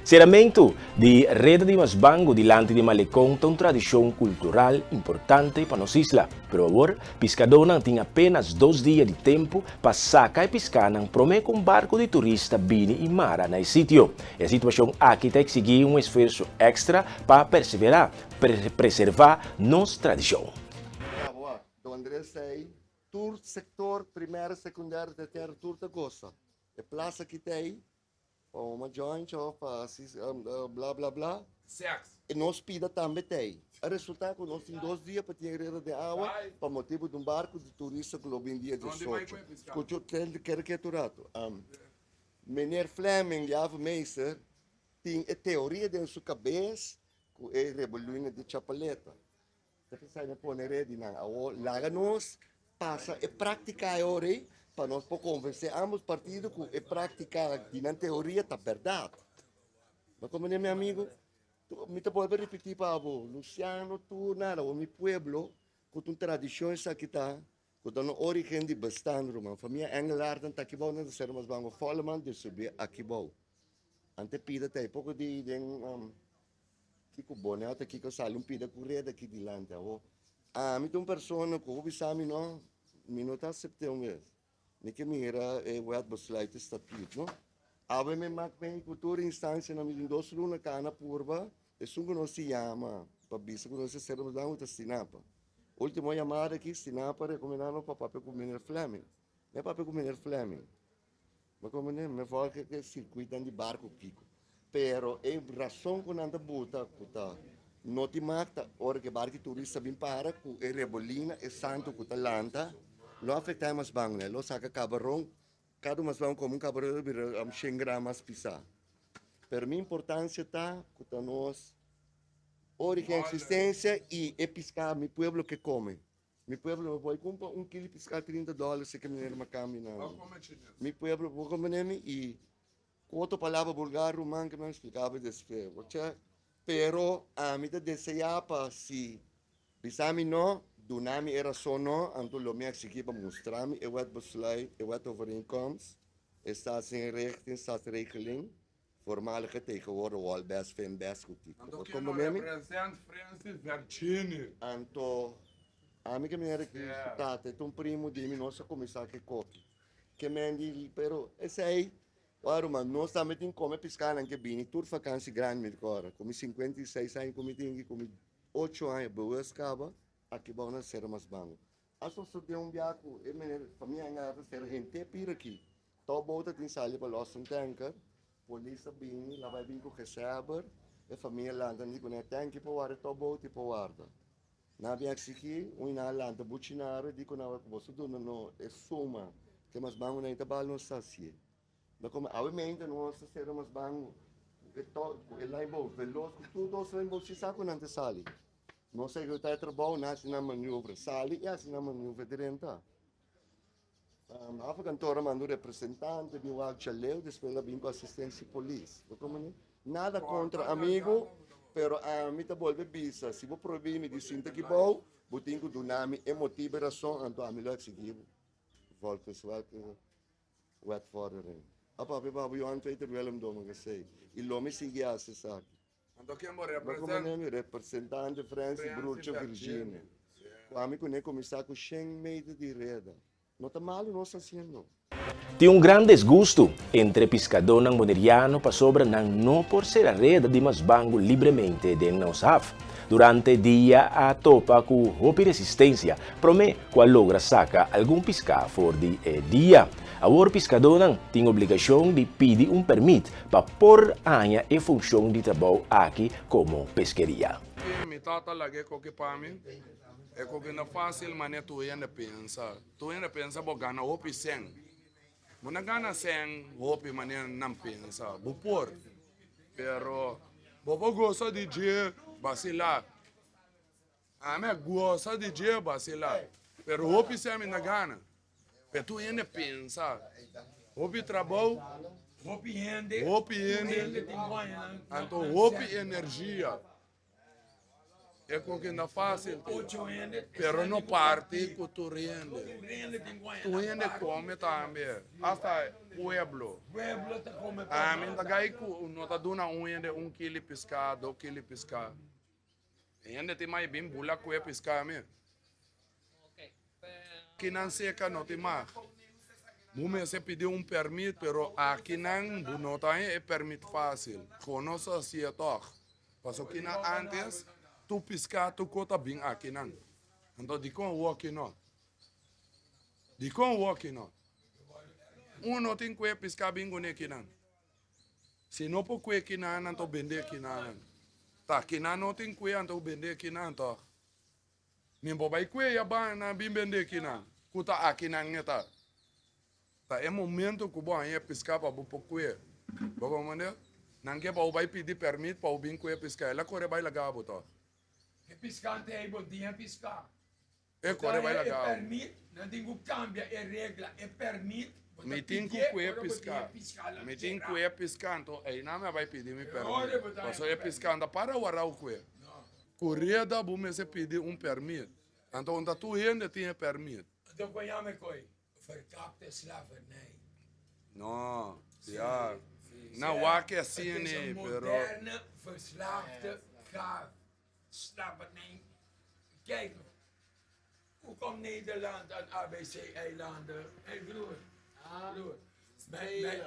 Seramentu di Reda di Masbangu dilanti di Malecon ta un tradishon kultural importante pa nos isla. Pero awor, piskadónan tin apenas dos dia di tempu pa saka e piskanan promé ku un barku di turista bini i mara na e sitio. E situashon aki ta eksigí un esfuerso èkstra pa perseverá, preservá nos tradishon. Tur sektor, primario, sekundario, tertiario, tur ta gosa. E plasa ki ta ei, pa huma joint of pa hasi bla bla bla. Sex. E nos pida tambe ta ei. A resulta ku nos tin dos dia pa tin e reda den awa pa motibu di un barku di turista ku lo bin dia diesocho. Skucha kere ke tur ratu. Meneer Fleming di havenmeester tin e teoria den su kabes ku e reboluina di Chapaleta. Ta pensá na pone redinan. Awor laga nos pasa e práktika e ora ei pa nos por konvensé ámbos partido ku e práktika di nan teoria ta bèrdat. Bo komprendé mi amigu? Mi ta bolbe ripití pa bo, Luciano tur nada. Awor mi pueblo ku ta un tradishon esaki ta ku ta na origen di bestaan ruman. Famia Engelaar nan ta akibou nan ta sera mas bango Volleman distribuí akibou. Ante pida ta e poko di den Kiko bo nel ta kiko sali un pida ku reda aki dilanti awo. Ami ta un persona ku hopi sa mi no, mi no ta asept'é un bes. Mi ke mira e wet besluit e statuut no. Awe mi mak mei ku tur instansianan mi tin dos luna kana purba esun ku nos si yama pa bisa ku nos a sera nos dan ku ta Stinapa. Ultimo yamada aki Stinapa a rekomendá nos pa papia ku Meneer Fleming. Mi a papia ku Meneer Fleming. Bo comprende? Mi for ke ke circuitnan di barco kiko. Pero e razon ku nan ta buta ku ta no tin mak ta ora ke barco di turista bin para ku e rebolina, e santo ku ta lanta, lo afecta e mas bango. Lo saca cabaron, cada mas bango come un cabaron lo bira shen gram mas pisa. Pero mi importancia ta ku ta nos origen, existencia y e pisca mi pueblo ke come. Mi pueblo no por cumpra un kilo pisca 30 dólar si que meneer ma cambia nada. Mi pueblo por comprende mi y cu otro palabra vulgar ruman que mi a explicaba despues. Oca, pero ami ta desea pa si bisa mi no, duna mi e razon no, anto lo mi exigi pa mustra mi e wet besluit, e wet overeenkomst, e staatsinrichting, staatsregeling. Voormalige tegenwoordig wal best fin best ku kiko. Anto Bo ken komba no memi? represent Francis Vergini? Anto ami ke manera ki su tata e ta un primo di mi nos a kuminsá ke koki. Ke men di pero esei ora ruman nos tambe tin kome piskanan ke bini tur fakansi grandi mi rikòrda ku mi 56 aña ku mi tin ki ku mi ocho aña bewust kaba aki bou na sera mas bango. A sosodé un bia ku e meneer famia a ta sera henter pira aki. Tou bou ta tin sali pa los un tanker. Polis a bini, la bai bin ku geseber. E famia lanta di kuné tanki pa warda, tou bou ti pa warda. Nan a bin eksigí, un nan a lanta buchinaro di ku nan ku boso duna no e suma ke mas bangu nan ta bal nos ta hasié. No komo awe mente nos ta sera mas bangu ku e tou ku e line bou velos ku tur dos line bou si sa ku nan ta sali. Nos ehecuta e trabou, nan hasi nan maniobra sali i hasi nan maniobra drenta. Havenkantoor a manda un representante bin wak djaleu, despues el a bin ku asistencia di polis. Bo comprende? Nada kontra amigu, pero ami ta bolbe bisa, si bo prohibí mi di sinta aki bou, bo tin ku duna mi e motibu e rason, anto ami lo eksigí bo volgens welke wetvordering. A papia pa bo Johan Peter Willem Domen gesei, i lo mi sigui hasi esaki. Anto ken bo Bo represent? comprende mi? Representante Francis Francis Brucho Virginia. Virginia. Ku ami kuné kuminsá ku shen meter di reda. No ta malu nos hasiendo. Tin un gran desgustu entre piskadónan boneriano pasobra nan no por sera reda di masbangu libremente den nos haf. Durante dia a topa ku hopi resistensia promé ku a logra saka algun piská for di e dia. Awor piskadónan tin obligashon di pidi un pèrmit pa por haña e funshon di trabou aki komo peskeria. Mi tata laga e koki pa mi, e koki no fásil manera tur hende pensa. Tur hende pensa bo gana hopi sèn. Bo no gana sèn hopi manera nan pensa. Bo por, pero bo por gosa di dje basilá. Ami a gosa di dje basilá, pero hopi sèn mi no gana. Pero tur hende pensa, hopi trabou, Hopi hende, hopi tur hende hende, tin guaña nan anto nan hopi sèn. energia. E koki no fásil, pero no parti ku tur hende. Tur hende kome tambe, asta pueblo. Ami ta gai ku no ta duna un hende un kili piská, do kili piská. E hende tin mai bin bula ku e piská mi. Kinan seka no tin mag. Bu mester pidi un permit, pero akinan bu no ta haña e permit fásil. Konos hasié tòg. Paso kinan antes tur piská tur ko ta bin akinan. Anto dikon awor aki no? Dikon awor aki no? Un no tin kue piská bin kuné kinan. Si no por kue kinan anto bende kinan. Ta kinan no tin kue anto bende kinan tòg. Mi bo bai kue ya bana bin bende kinan ku ta akinan e ta. Ta e momento ku bo haña e piská pa bo por kue. Bo komprende? Nan ke pa bo bai pidi pèrmit pa bo bin kue piská. El a kore bai laga bo tòg. E piskante ei bo diña piská. E kore bai laga bo. E pèrmit, nan tin ku kambia e regla. E pèrmit, bo ta Mi tin ku pidié kue ora bo piská. diña piská la Mi tin tera. kue piská, anto einan mi a bai pidi mi E ora pèrmit. bo ta haña Pasobra bo e pèrmit. piská ta para warau kue. Ku reda bo mester pidi un pèrmit. Anto unda tur hende tin e pèrmit. Anto kon yama e koi? Verkapte slavernij. No, ja. Na wak e asina, Het is een pero. moderne verslaafde gaaf. Slavernij. Kijk, hoe komt Nederland aan ABC-eilanden? Hey broer, broer.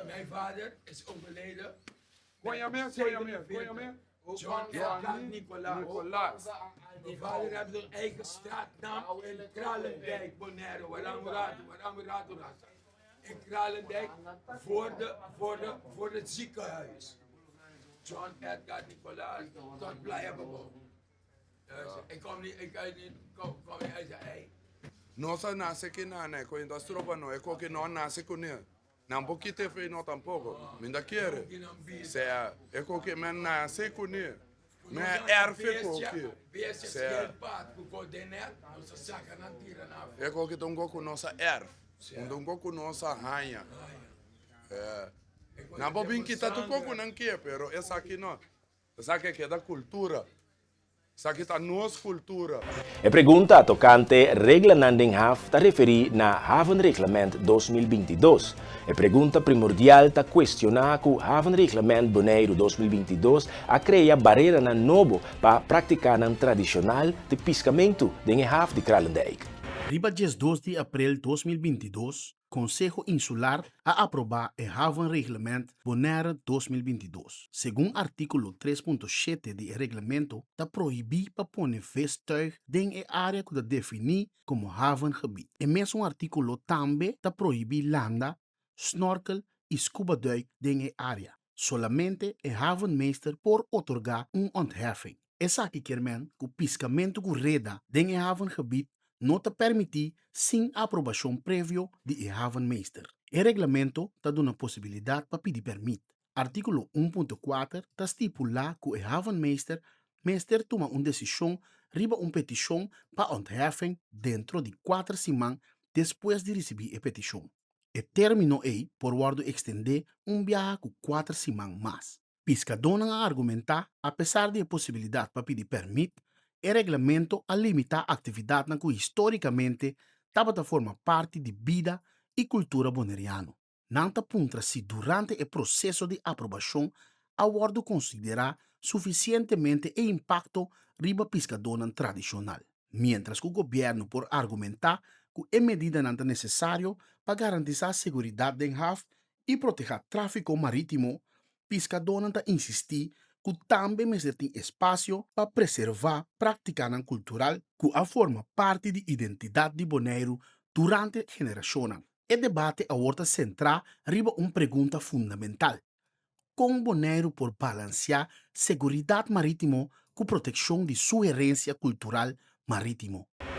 Mijn vader is overleden. Kon yam'é, kon yam'é, kon yam'é. John Edgar Nicolaas. Nicolaas. Mijn vader heeft een eigen straatnaam in Kralendijk, Bonaire. Waarom raad, waarom raad, raad. In Kralendijk voor het ziekenhuis. John Edgar Nicolaas tot Playa Babou. Dus ik kom niet, ik kan niet, kom niet uit de ei. Nos a nase ki nan, e ko ta stroba no, e ko ki no a nase kuné. Nan por kita e fe no tampoco. Mi ta kere. Sea, e ko ki mi a nase kuné. Mi a erf e ko ki. Sea, e ko ki ta un ko ku nos a erf. Un ta un ko ku nos a haña. Nan por bin kita tur ko ku nan ke, pero esaki no. Esaki a keda kultura. Esaki ta nos kultura. E pregunta tokante reglanan den haf ta referí na Havenreglement 2022. E pregunta primordial ta kuestioná ku Havenreglement Boneiru 2022 a krea bareranan nobo pa praktikanan tradishonal di piskamentu den e haf di Kralendijk. Riba 12 di aprel 2022, Konseho Insular a aprobá e Havenreglement Bonaire 2022. Segun artíkulo 3.7 di e reglamento, ta prohibí pa pone vistuig den e área ku ta definí komo havengebied. E mesun artíkulo tambe ta prohibí landa, snorkel i scubaduik den e área. Solamente e havenmeester por otorgá un ontheffing. Esaki kier men ku piskamentu ku reda den e havengebied no ta permití sin aprobashon previo di e havenmeester. E reglamento ta duna posibilidat pa pidi pèrmit. Artíkulo 1.4 ta stipulá ku e havenmeester mester tuma un desishon riba un petishon pa ontheffing dentro di kuater siman despues di risibí e petishon. E término ei por wòrdu ekstendé un biaha ku kuater siman mas. Piskadónan a argumentá apesar di e posibilidat pa pidi pèrmit, e reglamento a limitá aktividatnan ku histórikamente tabata forma parti di bida i kultura boneriano. Nan ta puntra si durante e proseso di aprobashon a wòrdu konsiderá sufisientemente e impakto riba piskadónan tradishonal. Miéntras ku gobièrnu por argumentá ku e medidanan ta nesesario pa garantisá seguridat den haf i protehá tráfiko marítimo, piskadónan ta insistí ku tambe mester tin espasio pa preservá práktikanan kultural ku a forma parti di identidat di Boneiru durante generashonnan. E debate awor ta sentrá riba un pregunta fundamental, kon Boneiru por balansiá seguridat marítimo ku protekshon di su herensia kultural marítimo?